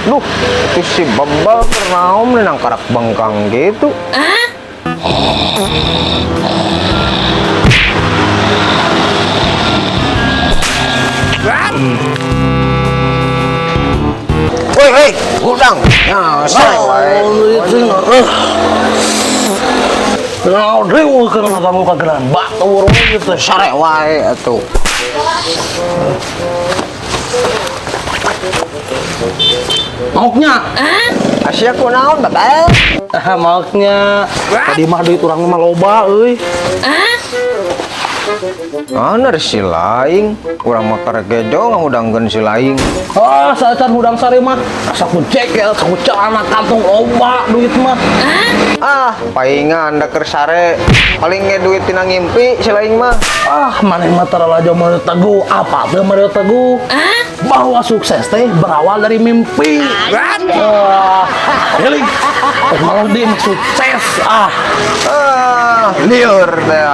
Duh, itu si Bebel naon nang karak bengkang gitu. Woi, hei, hudang. Ya, sare wae. Naon deui keur ngabangun kageran batur we gitu. Sare wae atuh. Maoknya. Asia kunaon, Bebel? Ah, maoknya. Tadi mah duit urang mah loba euy. Ana si laing, urang mah karek gejo ngahudangkeun si laing. Ah, saacan hudang sare mah asa ku jekel, ku celana kantong loba duit mah. Ah, paingan da keur sare. Paling ge duit tina ngimpi si laing mah. Ah, maneh mah terlalu Mario Teguh. Apa teh Mario Teguh? Bahwa sukses teh berawal dari mimpi. Wah, heling. Teknologi mah sukses. Ah, Ah, liur teh.